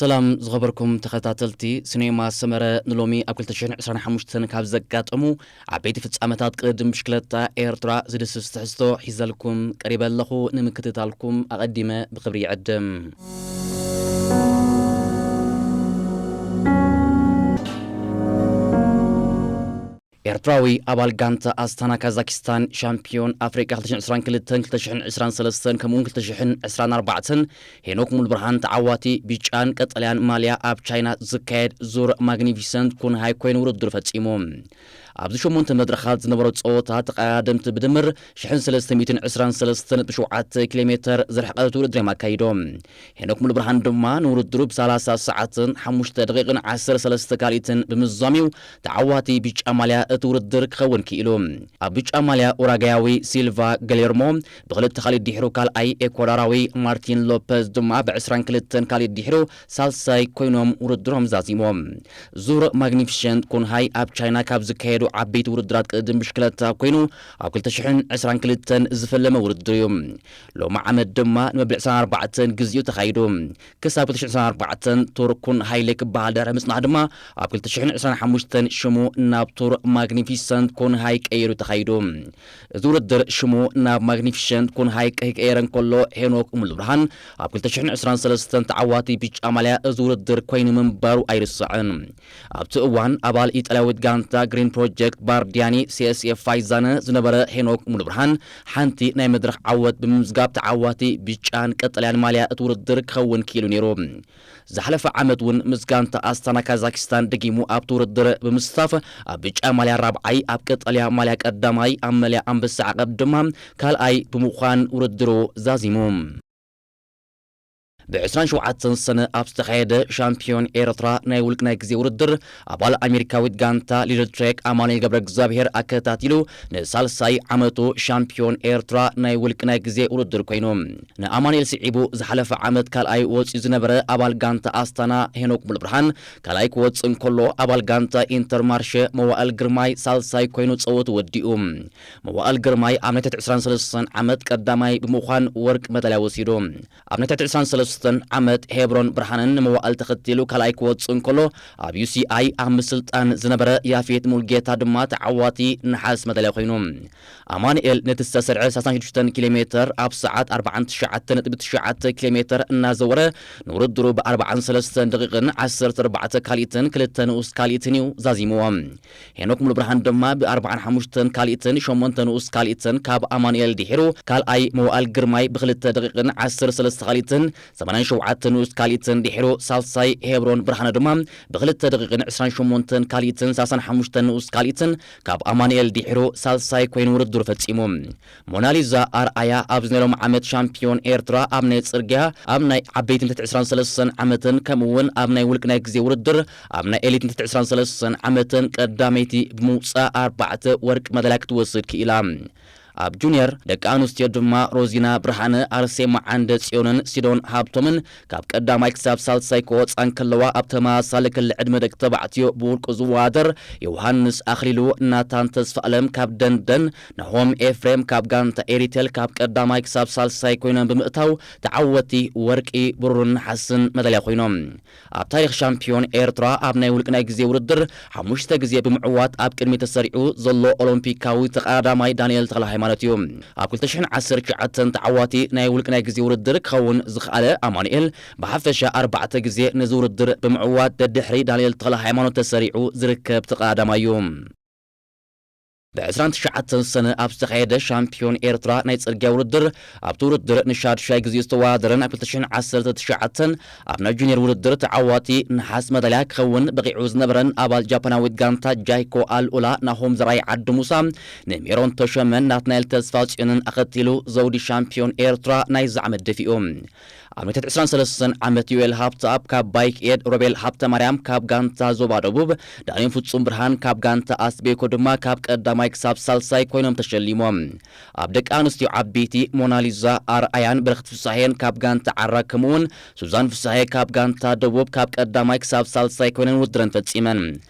ሰላም ዝኸበርኩም ተኸታተልቲ፣ ሲኔማ ሰመረ ንሎሚ ኣብ ክልተ ሽሕን ዕስራን ሓሙሽተን ካብ ዘጋጠሙ ዓበይቲ ፍጻመታት ቅድድም ብሽክለታ ኤርትራ ዝድስስ ትሕዝቶ ሒዘልኩም ቀሪበ ኣለኹ። ንምክትታልኩም ኣቐዲመ ብኽብሪ ይዕድም። ኤርትራዊ ኣባል ጋንታ ኣስታና ካዛኪስታን፣ ሻምፒዮን ኣፍሪቃ ክልተ ሽሕን ዕስራን ክልተን ክልተ ሽሕን ዕስራን ሰለስተን ከምኡውን ክልተ ሽሕን ዕስራን ኣርባዕተን ሄኖክ ሙሉብርሃን፣ ተዓዋቲ ብጫን ቀጠልያን ማልያ ኣብ ቻይና ዝካየድ ዙር ማግኒፊሰንት ኩንሃይ ኮይኑ ውድድሩ ፈጺሙ። ኣብዚ ሸሞንተ መድረኻት ዝነበሩ ጸወታ ተቐዳደምቲ ብድምር ሽሕን ሰለስተ ሚእትን ዕስራን ሰለስተን ነጥቢ ሸውዓተ ኪሎ ሜተር ዝርሕቀት ውድድር እዮም ኣካይዶም። ሄኖክ ሙሉብርሃን ድማ ንውድድሩ ብሰላሳ ሰዓትን ሓሙሽተ ደቂቕን ዓሰርተ ሰለስተ ካልኢትን ብምዝዛም እዩ ተዓዋቲ ብጫ ማልያ እቲ ውድድር ክኸውን ክኢሉ። ኣብ ብጫ ማልያ ኡራጋያዊ ሲልቫ ገሌርሞ ብኽልተ ካልኢት ድሒሩ ካልኣይ፣ ኤኳዶራዊ ማርቲን ሎፐዝ ድማ ብዕስራን ክልተን ካልኢት ድሒሩ ሳልሳይ ኮይኖም ውድድሮም ዛዚሞም። ዙር ማግኒፊሸንት ኩንሃይ ኣብ ቻይና ካብ ዝካየዱ ዓበይቲ ውድድራት ቅድድም ብሽክለታ ኮይኑ፣ ኣብ ክልተ ሽሕን ዕስራን ክልተን ዝፈለመ ውድድር እዩ። ሎሚ ዓመት ድማ ንመበል ዕስራን ኣርባዕተን ግዜኡ ተኻይዱ። ክሳብ ክልተ ሽሕን ዕስራን ኣርባዕተን ቱር ኩንሃይ ሌክ ክበሃል ድሕሪ ምጽናሕ ድማ፣ ኣብ ክልተ ሽሕን ዕስራን ሓሙሽተን ሽሙ ናብ ቱር ማግኒፊሰንት ኩንሃይ ቀይሩ ተኻይዱ። እዚ ውድድር ሽሙ ናብ ማግኒፊሸንት ኩንሃይ ከይቀየረ እንከሎ፣ ሄኖክ ሙሉብርሃን ኣብ ክልተ ሽሕን ዕስራን ሰለስተን ተዓዋቲ ብጫ ማልያ እዚ ውድድር ኮይኑ ምንባሩ ኣይርስዕን። ኣብቲ እዋን ኣባል ኢጣልያዊት ጋንታ ግሪን ፕሮጀክት ባርዲያኒ ሲ ኤስ ኤፍ ፋይዛነ ዝነበረ ሄኖክ ሙሉብርሃን፣ ሓንቲ ናይ መድረኽ ዓወት ብምምዝጋብ ተዓዋቲ ብጫን ቀጠልያን ማልያ እቲ ውድድር ክኸውን ክኢሉ ነይሩ። ዝሓለፈ ዓመት እውን ምስ ጋንታ ኣስታና ካዛኪስታን ደጊሙ ኣብቲ ውድድር ብምስታፍ፣ ኣብ ብጫ ማልያ ራብዓይ፣ ኣብ ቀጠልያ ማልያ ቀዳማይ፣ ኣብ መለያ ኣንበሳ ዓቐብ ድማ ካልኣይ ብምዃን ውድድሩ ዛዚሙ። ብ ዕስራን ሸውዓተን ሰነ ኣብ ዝተኻየደ ሻምፒዮን ኤርትራ ናይ ውልቂ ናይ ግዜ ውድድር፣ ኣባል ኣሜሪካዊት ጋንታ ሊድል ትሬክ ኣማኑኤል ገብረ እግዚኣብሔር ኣከታቲሉ ንሳልሳይ ዓመቱ ሻምፒዮን ኤርትራ ናይ ውልቂ ናይ ግዜ ውድድር ኮይኑ። ንኣማኑኤል ስዒቡ ዝሓለፈ ዓመት ካልኣይ ወፂኡ ዝነበረ ኣባል ጋንታ ኣስታና ሄኖክ ሙሉብርሃን ካልኣይ ክወፅእ እንከሎ፣ ኣባል ጋንታ ኢንተርማርሸ መዋእል ግርማይ ሳልሳይ ኮይኑ ፀወቱ ወዲኡ። መዋእል ግርማይ ኣብ ናይ ትሕቲ ዕስራን ሰለስተን ዓመት ቀዳማይ ብምዃን ወርቂ መዳልያ ወሲዱ። ኣብ ናይ ትሕቲ ዕስራን ሰለስተን ዓመት ሄብሮን ብርሃነን ንመዋእል ተኸቲሉ ካልኣይ ክወጽእ እንከሎ፣ ኣብ ዩ ሲ ኣይ ኣብ ምስልጣን ዝነበረ ያፌት ሙልጌታ ድማ ተዓዋቲ ነሓስ መዳልያ ኮይኑ። ኣማኑኤል ነቲ ዝተሰርዐ ሰላሳን ሽዱሽተን ኪሎ ሜተር ኣብ ሰዓት ኣርባዓን ትሽዓተ ነጥቢ ትሽዓተ ኪሎ ሜተር እናዘወረ፣ ንውድድሩ ብ ኣርባዓን ሰለስተን ደቂቕን ዓሰርተ ኣርባዕተ ካልኢትን ክልተ ንኡስ ካልኢትን እዩ ዛዚምዎ። ሄኖክ ሙሉብርሃን ድማ ብ ኣርባዓን ሓሙሽተን ካልኢትን ሸሞንተ ንኡስ ካልኢትን ካብ ኣማኑኤል ድሒሩ ካልኣይ፣ መዋእል ግርማይ ብክልተ ደቂቕን ዓሰርተ ሰለስተ ካልኢትን ሰማንያን ሸውዓተ ንኡስ ካልኢትን ድሒሩ ሳልሳይ፣ ሄብሮን ብርሃነ ድማ ብክልተ ደቂቕን ዕስራን ሸሞንተን ካልኢትን ሰላሳን ሓሙሽተን ንኡስ ካልኢትን ካብ ኣማኑኤል ድሒሩ ሳልሳይ ኮይኑ ውድድሩ ፈጺሙ። ሞናሊዛ ኣርኣያ ኣብዚ ናይ ሎም ዓመት ሻምፒዮን ኤርትራ ኣብ ናይ ጽርግያ፣ ኣብ ናይ ዓበይቲ ንትሕቲ ዕስራን ሰለስተን ዓመትን ከምኡ እውን ኣብ ናይ ውልቂ ናይ ግዜ ውድድር ኣብ ናይ ኤሊት ንትሕቲ ዕስራን ሰለስተን ዓመትን ቀዳመይቲ ብምውጻእ ኣርባዕተ ወርቂ መዳልያ ክትወስድ ክኢላ። ኣብ ጁኒየር ደቂ ኣንስትዮ ድማ ሮዚና ብርሃነ፣ ኣርሴማ ዓንደ ጽዮንን ሲዶን ሃብቶምን ካብ ቀዳማይ ክሳብ ሳልሳይ ክወጻ እንከለዋ፣ ኣብ ተመሳሳሊ ክሊ ዕድመ ደቂ ተባዕትዮ ብውልቁ ዝወዳደር ዮሃንስ ኣኽሊሉ፣ ናታን ተስፋኣለም ካብ ደንደን፣ ናሆም ኤፍሬም ካብ ጋንታ ኤሪቴል ካብ ቀዳማይ ክሳብ ሳልሳይ ኮይኖም ብምእታው ተዓወቲ ወርቂ፣ ብሩርን ነሓስን መዳልያ ኮይኖም። ኣብ ታሪኽ ሻምፒዮን ኤርትራ ኣብ ናይ ውልቂ ናይ ግዜ ውድድር ሓሙሽተ ግዜ ብምዕዋት ኣብ ቅድሚ ተሰሪዑ ዘሎ ኦሎምፒካዊ ተቐዳዳማይ ዳንኤል ተኽለ ሃይማኖት እዩ። ኣብ ክልተ ሽሕን ዓሰርተ ትሽዓተን ተዓዋቲ ናይ ውልቂ ናይ ግዜ ውድድር ክኸውን ዝኸኣለ ኣማኑኤል፣ ብሓፈሻ ኣርባዕተ ግዜ ነዚ ውድድር ብምዕዋት ደድሕሪ ዳንኤል ተኽለ ሃይማኖት ተሰሪዑ ዝርከብ ተቐዳዳማይ እዩ። ብ ዕስራን ትሽዓተን ሰነ ኣብ ዝተኻየደ ሻምፒዮን ኤርትራ ናይ ጽርግያ ውድድር፣ ኣብቲ ውድድር ንሻድሻይ ግዜ ዝተወዳደረን ኣብ ክልተ ሽሕን ዓሰርተ ትሽዓተን ኣብ ናይ ጁኒየር ውድድር ተዓዋቲ ነሓስ መዳልያ ክኸውን በቒዑ ዝነበረን ኣባል ጃፓናዊት ጋንታ ጃይኮ ኣልኡላ ናሆም ዘርኣይ ዓዲ ሙሳ፣ ንሜሮን ተሾመን ናትናኤል ተስፋጽዮንን ኣኸቲሉ ዘውዲ ሻምፒዮን ኤርትራ ናይዚ ዓመት ደፊኡ። ኣብ ናይ ትሕቲ ዕስራን ሰለስተን ዓመት ዮኤል ሃብተኣብ ካብ ባይክ ኤድ፣ ሮቤል ሃብተማርያም ካብ ጋንታ ዞባ ደቡብ፣ ዳንኤል ፍጹም ብርሃን ካብ ጋንታ ኣስቤኮ ድማ ካብ ቀዳማይ ክሳብ ሳልሳይ ኮይኖም ተሸሊሞም። ኣብ ደቂ ኣንስትዮ ዓበይቲ ሞናሊዛ ኣርኣያን በረኸት ፍሳሄን ካብ ጋንታ ዓራ ከምኡውን ሱዛን ፍሳሄ ካብ ጋንታ ደቡብ ካብ ቀዳማይ ክሳብ ሳልሳይ ኮይነን ውድድረን ፈጺመን።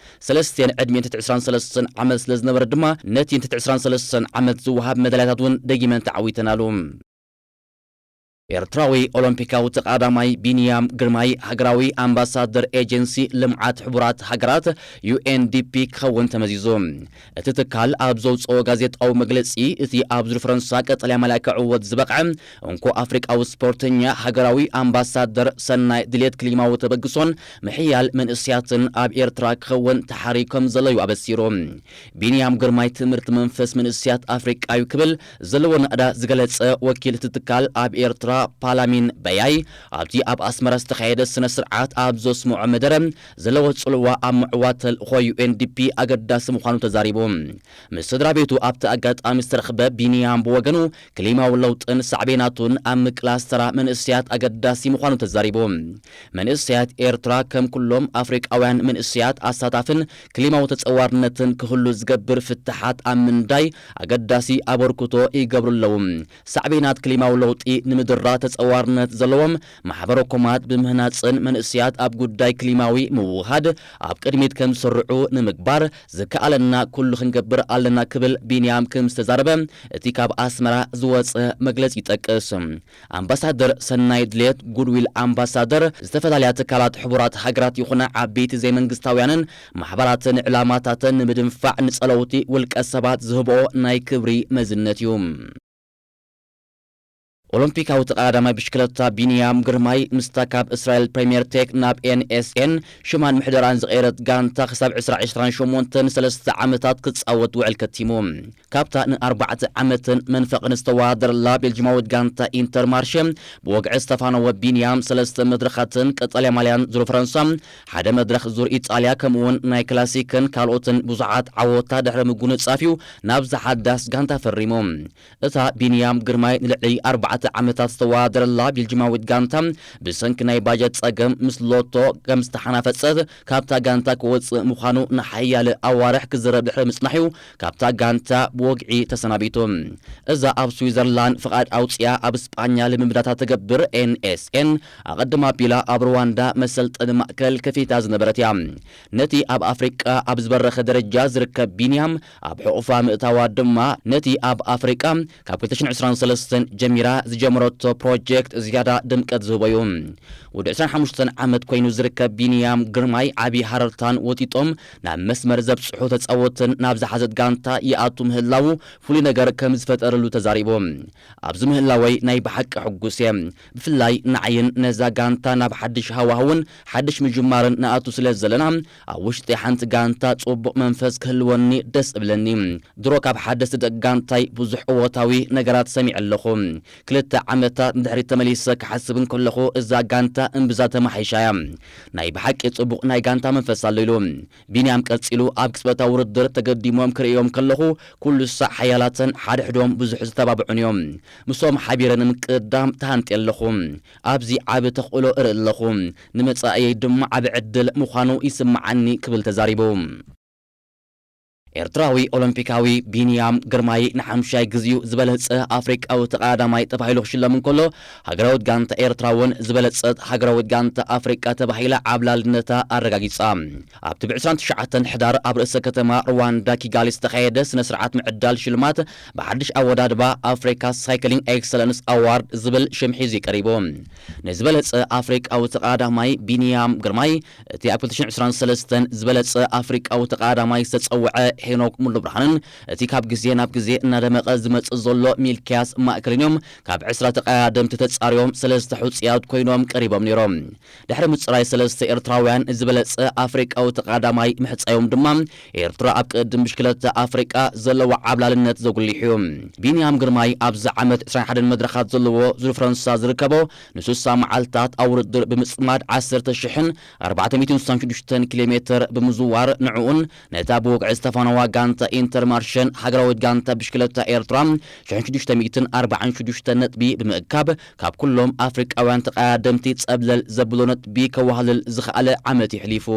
ሰለስቲኤን ዕድሜ ትሕቲ ዕስራን ሰለስተን ዓመት ስለ ዝነበረ ድማ ነቲ ትሕቲ ዕስራን ሰለስተን ዓመት ዝወሃብ መዳልያታት እውን ደጊመን ተዓዊተናሉ። ኤርትራዊ ኦሎምፒካዊ ተቐዳዳማይ ቢንያም ግርማይ ሃገራዊ ኣምባሳደር ኤጀንሲ ልምዓት ሕቡራት ሃገራት፣ ዩ ኤን ዲ ፒ፣ ክኸውን ተመዚዙ። እቲ ትካል ኣብ ዘውጽኦ ጋዜጣዊ መግለጺ፣ እቲ ኣብ ዙር ፈረንሳ ቀጠልያ ማልያ ክዕወት ዝበቕዐ እንኮ ኣፍሪቃዊ ስፖርተኛ፣ ሃገራዊ ኣምባሳደር፣ ሰናይ ድሌት ክሊማዊ ተበግሶን ምሕያል መንእስያትን ኣብ ኤርትራ ክኸውን ተሓርዩ ከም ዘሎ እዩ ኣበሲሩ። ቢንያም ግርማይ ትምህርቲ መንፈስ መንእስያት ኣፍሪቃ እዩ ክብል ዘለዎ ናእዳ ዝገለጸ ወኪል እቲ ትካል፣ ኣብ ኤርትራ ፓላሚን በያይ ኣብቲ ኣብ ኣስመራ ዝተኻየደ ስነ ስርዓት ኣብ ዘስምዖ መደረ፣ ዘለዎ ጽልዋ ኣብ ምዕዋት ተልእኾ ዩ ኤን ዲ ፒ ኣገዳሲ ምዃኑ ተዛሪቡ። ምስ ስድራ ቤቱ ኣብቲ ኣጋጣሚ ዝተረኽበ ቢንያም ብወገኑ፣ ክሊማዊ ለውጥን ሳዕቤናቱን ኣብ ምቅላስ ተራ መንእሰያት ኣገዳሲ ምዃኑ ተዛሪቡ። መንእሰያት ኤርትራ ከም ኩሎም ኣፍሪቃውያን መንእሰያት ኣሳታፍን ክሊማዊ ተጸዋርነትን ክህሉ ዝገብር ፍትሓት ኣብ ምንዳይ ኣገዳሲ ኣበርክቶ ይገብሩ ኣለዉ። ሳዕቤናት ክሊማዊ ለውጢ ንምድራ ተጸዋርነት ዘለዎም ማሕበረ ኮማት ብምህናጽን መንእሰያት ኣብ ጉዳይ ክሊማዊ ምውህሃድ ኣብ ቅድሚት ከም ዝስርዑ ንምግባር ዝከኣለና ኩሉ ክንገብር ኣለና ክብል ቢንያም ከም ዝተዛረበ እቲ ካብ ኣስመራ ዝወጸ መግለጺ ይጠቅስ። ኣምባሳደር ሰናይ ድሌት፣ ጉድዊል ኣምባሳደር፣ ዝተፈላለያ ትካላት ሕቡራት ሃገራት ይኹና ዓበይቲ ዘይመንግስታውያንን ማሕበራትን ዕላማታተን ንምድንፋዕ ንጸለውቲ ውልቀ ሰባት ዝህብኦ ናይ ክብሪ መዝነት እዩ። ኦሎምፒካዊ ተቐዳዳማይ ብሽክለታ ቢንያም ግርማይ ምስታ ካብ እስራኤል ፕሪምየር ቴክ ናብ ኤን ኤስ ኤን ሽማን ምሕደራን ዝቐየረት ጋንታ ክሳብ ዕስራ ዕስራን ሸሞንተን ሰለስተ ዓመታት ክጻወት ውዕል ከቲሙ። ካብታ ንኣርባዕተ ዓመትን መንፈቕን ዝተወዳደረላ ቤልጂማዊት ጋንታ ኢንተርማርሸ ብወግዒ ዝተፋነወ ቢንያም፣ ሰለስተ መድረኻትን ቀጠልያ ማልያን ዙር ፈረንሳ፣ ሓደ መድረኽ ዙር ኢጣልያ፣ ከምኡውን ናይ ክላሲክን ካልኦትን ብዙሓት ዓወታት ድሕሪ ምጉንጻፍ እዩ ናብዛ ሓዳስ ጋንታ ፈሪሙ። እታ ቢንያም ግርማይ ንልዕሊ ኣርባዕተ ዓመታት ዝተወዳደረላ ቤልጂማዊት ጋንታ፣ ብሰንኪ ናይ ባጀት ጸገም ምስ ሎቶ ከም ዝተሓናፈጸት፣ ካብታ ጋንታ ክወጽእ ምዃኑ ንሓያለ ኣዋርሕ ክዝረብ ድሕሪ ምጽናሕ'ዩ ካብታ ጋንታ ብወግዒ ተሰናቢቱ። እዛ ኣብ ስዊዘርላንድ ፍቓድ ኣውጺኣ ኣብ ስጳኛ ልምምዳታ ትገብር ኤን ኤስ ኤን፣ ኣቐድም ኣቢላ ኣብ ሩዋንዳ መሰልጠኒ ማእከል ከፊታ ዝነበረት እያ። ነቲ ኣብ ኣፍሪቃ ኣብ ዝበረኸ ደረጃ ዝርከብ ቢንያም ኣብ ሕቑፋ ምእታዋ ድማ፣ ነቲ ኣብ ኣፍሪቃ ካብ ክልተ ሽሕን ዕስራን ሰለስተን ጀሚራ ዝጀመረቶ ፕሮጀክት ዝያዳ ድምቀት ዝህቦ እዩ። ወዲ ዕስራን ሓሙሽተን ዓመት ኮይኑ ዝርከብ ቢንያም ግርማይ፣ ዓቢ ሃረርታን ወጢጦም ናብ መስመር ዘብጽሑ ተጻወትን ናብ ዝሓዘት ጋንታ ይኣቱ ምህላዉ ፍሉይ ነገር ከም ዝፈጠረሉ ተዛሪቡ። ኣብዚ ምህላወይ ናይ ብሓቂ ሕጉስ እየ። ብፍላይ ንዓይን ነዛ ጋንታ ናብ ሓድሽ ሃዋህውን ሓድሽ ምጅማርን ንኣቱ ስለ ዘለና፣ ኣብ ውሽጢ ሓንቲ ጋንታ ጽቡቕ መንፈስ ክህልወኒ ደስ እብለኒ። ድሮ ካብ ሓደስቲ ደቂ ጋንታይ ብዙሕ እወታዊ ነገራት ሰሚዐ ኣለኹ። ክልተ ዓመታት ንድሕሪት ተመሊሰ ክሓስብ እንከለኹ፣ እዛ ጋንታ እምብዛ ተማሓይሻ እያ። ናይ ብሓቂ ጽቡቕ ናይ ጋንታ መንፈስ ኣሎ ኢሉ። ቢንያም ቀጺሉ፣ ኣብ ቅጽበታዊ ውድድር ተገዲሞም ክርእዮም ከለኹ፣ ኩሉ ሳዕ ሓያላትን ሓድሕዶም ብዙሕ ዝተባብዑን እዮም። ምስኦም ሓቢረ ንምቅዳም ተሃንጥየ ኣለኹ። ኣብዚ ዓቢ ተኽእሎ እርኢ ኣለኹ። ንመጻኢየይ ድማ ዓቢ ዕድል ምዃኑ ይስምዓኒ ክብል ተዛሪቡ። ኤርትራዊ ኦሎምፒካዊ ቢንያም ግርማይ ንሓምሻይ ግዜኡ ዝበለጸ ኣፍሪቃዊ ተቐዳዳማይ ተባሂሉ ክሽለም እንከሎ፣ ሃገራዊት ጋንታ ኤርትራ እውን ዝበለጸት ሃገራዊት ጋንታ ኣፍሪቃ ተባሂላ ዓብላልነታ ኣረጋጊጻ። ኣብቲ ብዕስራን ትሽዓተን ሕዳር ኣብ ርእሰ ከተማ ሩዋንዳ ኪጋሊ ዝተኻየደ ስነ ስርዓት ምዕዳል ሽልማት ብሓድሽ ኣወዳድባ ኣፍሪካ ሳይክሊንግ ኤክሰለንስ ኣዋርድ ዝብል ሽም ሒዙ እዩ ቀሪቡ። ንዝበለጸ ኣፍሪቃዊ ተቐዳዳማይ ቢንያም ግርማይ፣ እቲ ኣብ ክልተ ሽሕን ዕስራን ሰለስተን ዝበለጸ ኣፍሪቃዊ ተቐዳዳማይ ዝተጸውዐ ሄኖክ ሙሉብርሃንን እቲ ካብ ግዜ ናብ ግዜ እናደመቐ ዝመጽእ ዘሎ ሚልክያስ ማእከልን እዮም ካብ ዕስራ ተቐዳደምቲ ተጻርዮም ሰለስተ ሕጹያት ኮይኖም ቀሪቦም ነይሮም። ድሕሪ ምጽራይ ሰለስተ ኤርትራውያን ዝበለጸ ኣፍሪቃዊ ተቐዳዳማይ ምሕጻዮም ድማ፣ ኤርትራ ኣብ ቅድም ብሽክለታ ኣፍሪቃ ዘለዋ ዓብላልነት ዘጉልሕ እዩ። ቢንያም ግርማይ ኣብዚ ዓመት ዕስራን ሓደን መድረኻት ዘለዎ ዙር ፈረንሳ ዝርከቦ ንስሳ መዓልታት ኣብ ውድድር ብምጽማድ ዓሰርተ ሽሕን ኣርባዕተ ሚእትን ስሳን ሽዱሽተን ኪሎ ሜትር ብምዝዋር ንዕኡን ነታ ብወግዒ ዝተፋነዋ ጋንታ ኢንተርማርሸን ሃገራዊት ጋንታ ብሽክለታ ኤርትራ ሽሕን ሽዱሽተ ሚእትን ኣርባዓን ሽዱሽተ ነጥቢ ብምእካብ ካብ ኩሎም ኣፍሪቃውያን ተቐዳደምቲ ጸብለል ዘብሎ ነጥቢ ከዋህልል ዝኸኣለ ዓመት የሕሊፉ።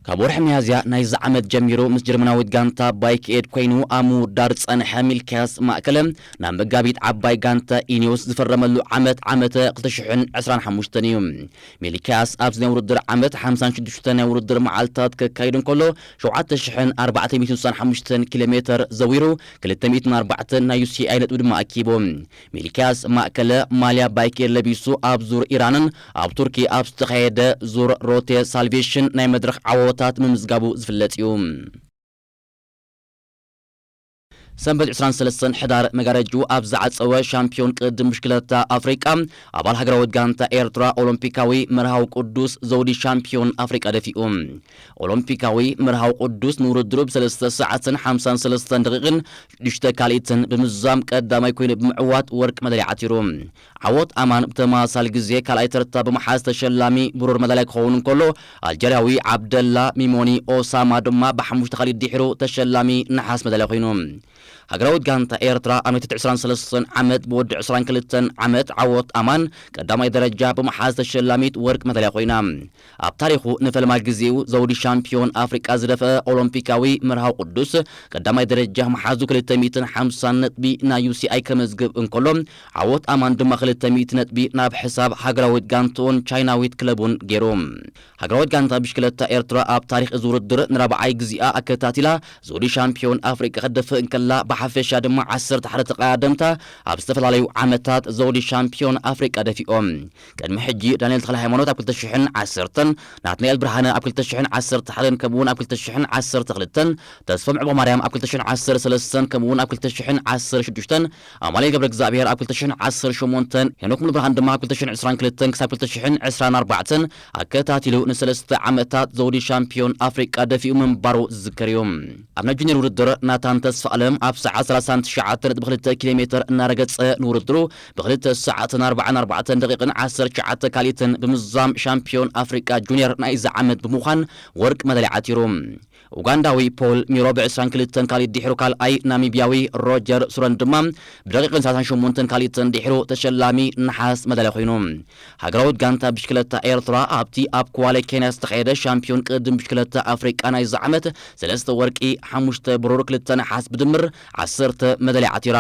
ካብ ወርሒ ሚያዝያ ናይዚ ዓመት ጀሚሩ ምስ ጀርመናዊት ጋንታ ባይክ ኤድ ኮይኑ ኣብ ምውዳር ዝጸንሐ ሚልክያስ ማእከለ፣ ናብ መጋቢት ዓባይ ጋንታ ኢኒዮስ ዝፈረመሉ ዓመት ዓመተ ክልተ ሽሕን ዕስራን ሓሙሽተን እዩ። ሚልክያስ ኣብዚ ናይ ውድድር ዓመት ሓምሳን ሽዱሽተ ናይ ውድድር መዓልታት ከካይድ እንከሎ፣ ሸውዓተ ሽሕን ኣርባዕተ ሚእትን ስሳን ሓሙሽተን ኪሎ ሜተር ዘዊሩ፣ ክልተ ሚእትን ኣርባዕተን ናይ ዩ ሲ ኣይ ነጥቢ ድማ ኣኪቡ። ሚልክያስ ማእከለ ማልያ ባይክ ኤድ ለቢሱ ኣብ ዙር ኢራንን ኣብ ቱርኪ ኣብ ዝተኻየደ ዙር ሮቴ ሳልቬሽን ናይ መድረኽ ዓወታት ምምዝጋቡ ዝፍለጥ እዩ። ሰንበት ዕስራን ሰለስተን ሕዳር መጋረጅኡ ኣብ ዝዓጸወ ሻምፒዮን ቅድድም ብሽክለታ ኣፍሪቃ፣ ኣባል ሃገራዊት ጋንታ ኤርትራ ኦሎምፒካዊ መርሃዊ ቅዱስ ዘውዲ ሻምፒዮን ኣፍሪቃ ደፊኡ። ኦሎምፒካዊ መርሃዊ ቅዱስ ንውድድሩ ብሰለስተ ሰዓትን ሓምሳን ሰለስተን ደቂቕን ሽዱሽተ ካልኢትን ብምዝዛም ቀዳማይ ኮይኑ ብምዕዋት ወርቂ መዳልያ ዓቲሩ። ዓወት ኣማን ብተመሳሳሊ ግዜ ካልኣይ ተርታ ብምሓዝ ተሸላሚ ብሩር መዳልያ ክኸውን እንከሎ፣ ኣልጀርያዊ ዓብደላ ሚሞኒ ኦሳማ ድማ ብሓሙሽተ ካልኢት ድሒሩ ተሸላሚ ነሓስ መዳልያ ኮይኑ። ሃገራዊት ጋንታ ኤርትራ ኣብ ናይ ትሕቲ ዕስራን ሰለስተን ዓመት ብወዲ ዕስራን ክልተን ዓመት ዓወት ኣማን ቀዳማይ ደረጃ ብምሓዝ ተሸላሚት ወርቂ መዳልያ ኮይና። ኣብ ታሪኹ ንፈለማ ግዜኡ ዘውዲ ሻምፒዮን ኣፍሪቃ ዝደፍአ ኦሎምፒካዊ መርሃዊ ቅዱስ ቀዳማይ ደረጃ ምሓዙ ክልተ ሚእትን ሓምሳን ነጥቢ ናይ ዩ ሲ ኣይ ከመዝግብ እንከሎ፣ ዓወት ኣማን ድማ ክልተ ሚእቲ ነጥቢ ናብ ሕሳብ ሃገራዊት ጋንትኡን ቻይናዊት ክለቡን ገይሩ። ሃገራዊት ጋንታ ብሽክለታ ኤርትራ ኣብ ታሪኽ እዚ ውድድር ንራብዓይ ግዜኣ ኣከታቲላ ዘውዲ ሻምፒዮን ኣፍሪቃ ክትደፍእ እንከላ፣ ብሓፈሻ ድማ ዓሰርተ ሓደ ተቐዳደምታ ኣብ ዝተፈላለዩ ዓመታት ዘውዲ ሻምፒዮን ኣፍሪቃ ደፊኦም። ቅድሚ ሕጂ ዳንኤል ተኽለ ሃይማኖት ኣብ ክልተ ሽሕን ዓሰርተን፣ ናትናኤል ብርሃነ ኣብ ክልተ ሽሕን ዓሰርተ ሓደን ከምኡ እውን ኣብ ክልተ ሽሕን ዓሰርተ ክልተን፣ ተስፎም ዕበ ማርያም ኣብ ክልተ ሽሕን ዓሰርተ ሰለስተን ከምኡ እውን ኣብ ክልተ ሽሕን ዓሰርተ ሽዱሽተን፣ ኣማኑኤል ገብረ እግዚኣብሔር ኣብ ክልተ ሽሕን ዓሰርተ ሸሞንተን፣ ሄኖክ ሙሉብርሃን ድማ ኣብ ክልተ ሽሕን ዕስራን ክልተን ክሳብ ክልተ ሽሕን ዕስራን ኣርባዕተን ኣከታቲሉ ንሰለስተ ዓመታት ዘውዲ ሻምፒዮን ኣፍሪቃ ደፊኡ ምንባሩ ዝዝከር እዩ። ኣብ ናይ ጁኒየር ውድድር ናታን ተስፋ ኣለም ኣብ ሰዓት ሰላሳን ትሽዓተ ነጥቢ ክልተ ኪሎ ሜትር እናረገጸ ንውድድሩ ብክልተ ሰዓትን ኣርባዓን ኣርባዕተን ደቂቕን ዓሰርተ ትሽዓተ ካልኢትን ብምዝዛም ሻምፒዮን ኣፍሪቃ ጁኒየር ናይዚ ዓመት ብምዃን ወርቂ መዳልያ ዓቲሩ። ኡጋንዳዊ ፖል ሚሮ ብ ዕስራን ክልተን ካልኢት ድሒሩ ካልኣይ፣ ናሚብያዊ ሮጀር ሱረን ድማ ብደቂቕን ሰላሳን ሸሞንተን ካልኢትን ድሒሩ ተሸላሚ ነሓስ መዳልያ ኮይኑ። ሃገራዊት ጋንታ ብሽክለታ ኤርትራ ኣብቲ ኣብ ኩዋለ ኬንያ ዝተኻየደ ሻምፒዮን ቅድድም ብሽክለታ ኣፍሪቃ ናይዚ ዓመት ሰለስተ ወርቂ፣ ሓሙሽተ ብሩር፣ ክልተ ነሓስ ብድምር ዓሰርተ መዳልያ ዓቲራ።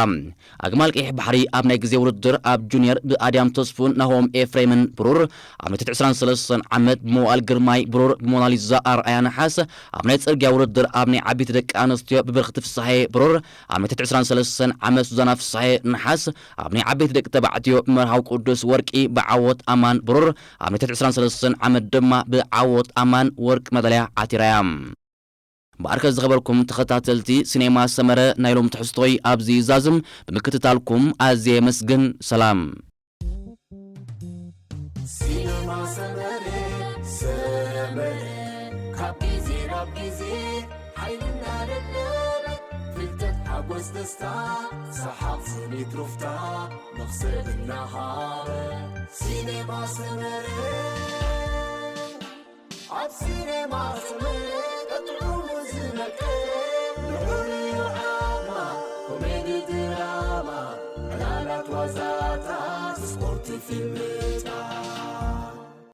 ኣግማል ቀይሕ ባሕሪ ኣብ ናይ ግዜ ውድድር ኣብ ጁኒየር ብኣድያም ተስፉን ናሆም ኤፍሬምን ብሩር፣ ኣብ ናይ ትሕቲ ዕስራን ሰለስተን ዓመት ብመዋእል ግርማይ ብሩር፣ ብሞናሊዛ ኣርኣያ ነሓስ፣ ኣብ ናይ ጽርግያ ውድድር ኣብ ናይ ዓበይቲ ደቂ ኣንስትዮ ብብርኽቲ ፍስሃየ ብሩር፣ ኣብ ናይ ትሕቲ ዕስራን ሰለስተን ዓመት ሱዛና ፍስሃየ ነሓስ፣ ኣብ ናይ ዓበይቲ ደቂ ተባዕትዮ ብመርሃዊ ቅዱስ ወርቂ ብዓወት ኣማን ብሩር፣ ኣብ ናይ ትሕቲ ዕስራን ሰለስተን ዓመት ድማ ብዓወት ኣማን ወርቂ መዳልያ ዓቲራ እያ። እምበኣርከ ዝኸበርኩም ተኸታተልቲ ሲኔማ ሰመረ፣ ናይ ሎም ትሕዝቶይ ኣብዚ ይዛዝም። ብምክትታልኩም ኣዝየ የመስግን። ሰላም። ሲነማ ሰመረ፣ ሰመረ፣ ካብ ግዜ ናብ ግዜ ሓይልና ደለበ፣ ፍልጠት፣ ሓጎስ፣ ደስታ፣ ሰሓቕ፣ ስኒት፣ ሩፍታ፣ መኽሰብ እናሃበ። ሲነማ ሰመረ፣ ኣብ ሲነማ ሰመረ፣ ቀጥዑ ዝመቀ፣ ልዑል ዓማ፣ ኮሜዲ፣ ድራማ፣ ዕላላት፣ ዋዛታት፣ ስፖርት፣ ፊልም፣